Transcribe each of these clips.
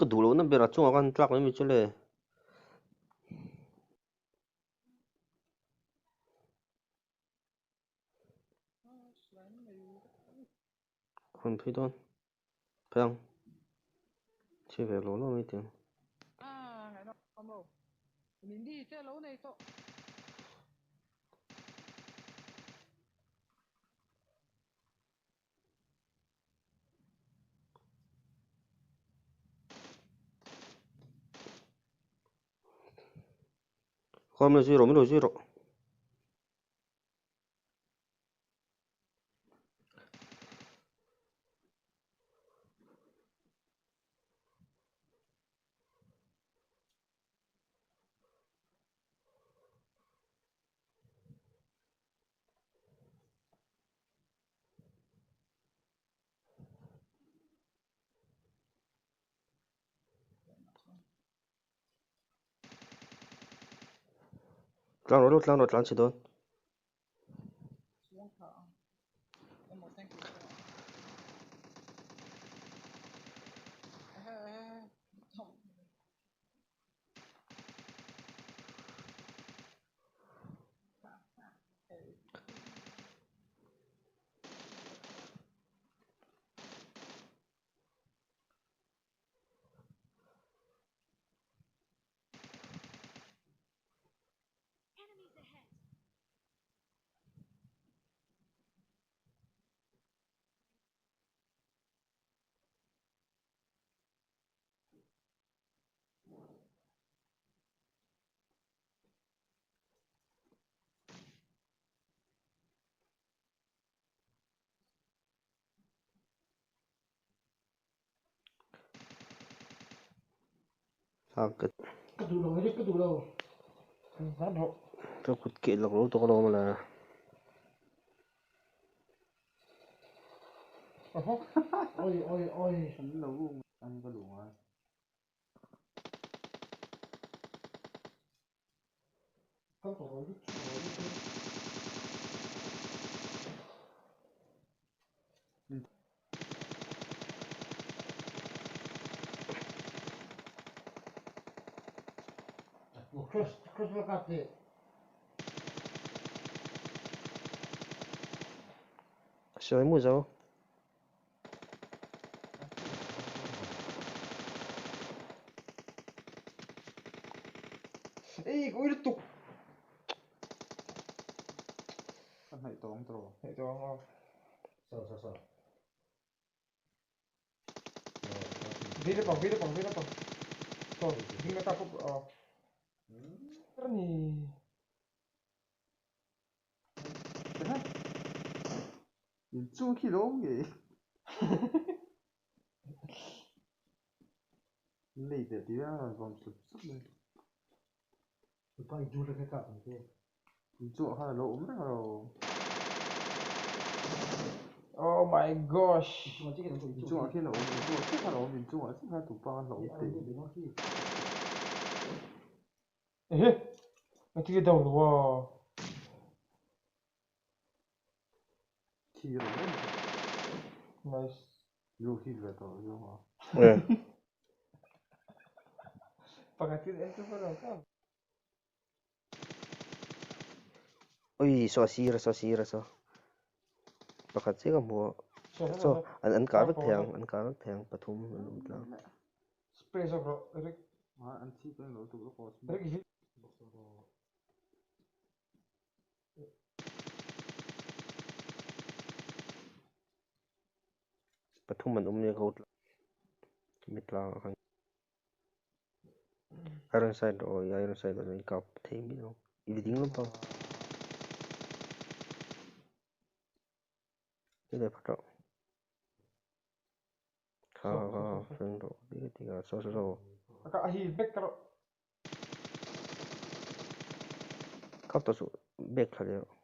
Ka duh lohna berah chungah khan tlak mai mai chu le. Hawn phei dawn phei ang chhi ve lo lo mai tih ang. Khaw min lo zui rawh min lo zui rawh. Tlang rawh tlang rawh tlan chhe dawn. Ka kut keh lak lo tawk alawm la. Sawi mu zo. Ei, ka ui lutuk. Ka hnaih tawh ang tawh. Hnaih tawh ang aw. So so so. Vei lampang, vei lampang, vei lampang. So, ding la kap aw. Ni. In chung khi lo awm ngei. Nei teh tih a rawn vawm sup sup mai. Tupa in chu ka kap ang che. In chungah khan a lo awm reng alo. Oh my gosh. In chungah khian a awm, in chungah chiah khan a awm, in chungah chiah khan tupa khan a awm teh. Ehe. Engtin nge down lo a? Thi reng reng. Nice. Lu hit ve tawh zawng a. Pakhat in en chu ka lo kap. Ui saw sir saw sir saw. Pakhat chiah ka hmu a. Saw an an kah vek thei ang an kah vek thei ang pathum an awm tlang. Spray zawk rawh Rick. An thi peng lo tuk lawk aw. Rick hi. Pathum an awm nia ka tlang. Mi tlang ah khan. Iron side rawh aw iron side ah kap thei miah lo. I ding lampang. Ti leh phawt rawh. Kha kha feng rawh ti ti a saw saw saw. Ka hi back rawh. Kap tawh suh bag thla leh rawh.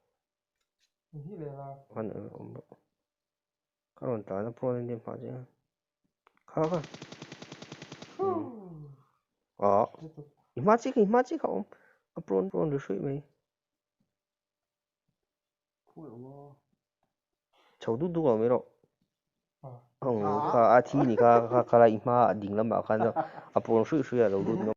Hi leh la. Khan awm rawh. Ka rawn tlan a prawn a nia hma chiah. Kha kha. Ah. I hma chi kha i hma chi kha awm. A prawn prawn ri hruih mai. Chho duk duk lo mai rawh. Ang kha a thi ni kha kha kha lai i hma ding lamah khan a prawn hruih hruih a lo lut ngam.